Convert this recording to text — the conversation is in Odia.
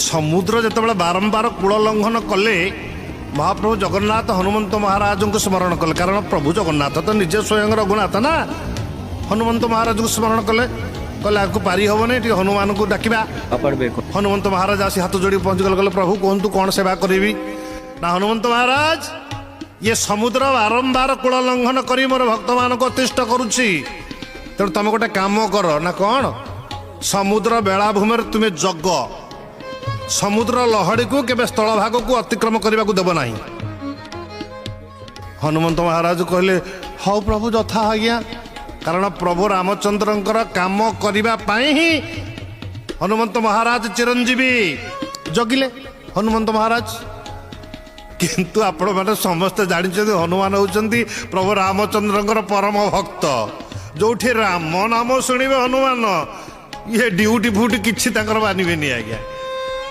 ସମୁଦ୍ର ଯେତେବେଳେ ବାରମ୍ବାର କୂଳ ଲଙ୍ଘନ କଲେ, ମହାପ୍ରଭୁ ଜଗନ୍ନାଥ ହନୁମନ୍ତ ମହାରାଜଙ୍କୁ ସ୍ମରଣ କଲେ। କାରଣ ପ୍ରଭୁ ଜଗନ୍ନାଥ ତ ନିଜେ ସ୍ୱୟଂ ରଘୁନାଥ ନା। ହନୁମନ୍ତ ମହାରାଜଙ୍କୁ ସ୍ମରଣ କଲେ, କହିଲେ ଆକୁ ପାରି ହବନି, ଟିକେ ହନୁମାନଙ୍କୁ ଡାକିବା। ಕಾಪಾಡಬೇಕು। ହନୁମନ୍ତ ମହାରାଜ ଆସି ହାତ ଯୋଡ଼ି ପହଞ୍ଚିଗଲେ। କହିଲେ, ପ୍ରଭୁ କୁହନ୍ତୁ, କ'ଣ ସେବା କରିବି? ନା, ହନୁମନ୍ତ ମହାରାଜ, ଇଏ ସମୁଦ୍ର ବାରମ୍ବାର କୂଳ ଲଙ୍ଘନ କରି ମୋର ଭକ୍ତମାନଙ୍କୁ ଅତିଷ୍ଠ କରୁଛି। ତେଣୁ ତମେ ଗୋଟେ କାମ କର। ନା, କ'ଣ? ସମୁଦ୍ର ବେଳାଭୂମିରେ ତୁମେ ଜଗ, ସମୁଦ୍ର ଲହଡ଼ିକୁ କେବେ ସ୍ଥଳଭାଗକୁ ଅତିକ୍ରମ କରିବାକୁ ଦେବ ନାହିଁ। ହନୁମନ୍ତ ମହାରାଜ କହିଲେ, ହଉ ପ୍ରଭୁ, ଯଥା ଆଜ୍ଞା। କାରଣ ପ୍ରଭୁ ରାମଚନ୍ଦ୍ରଙ୍କର କାମ କରିବା ପାଇଁ ହିଁ ହନୁମନ୍ତ ମହାରାଜ ଚିରଞ୍ଜୀବୀ। ଜଗିଲେ ହନୁମନ୍ତ ମହାରାଜ। କିନ୍ତୁ ଆପଣମାନେ ସମସ୍ତେ ଜାଣିଛନ୍ତି, ହନୁମାନ ହେଉଛନ୍ତି ପ୍ରଭୁ ରାମଚନ୍ଦ୍ରଙ୍କର ପରମ ଭକ୍ତ। ଯୋଉଠି ରାମ ନାମ ଶୁଣିବେ ହନୁମାନ, ଇଏ ଡ୍ୟୁଟି ଫୁଟି କିଛି ତାଙ୍କର ମାନିବେନି ଆଜ୍ଞା।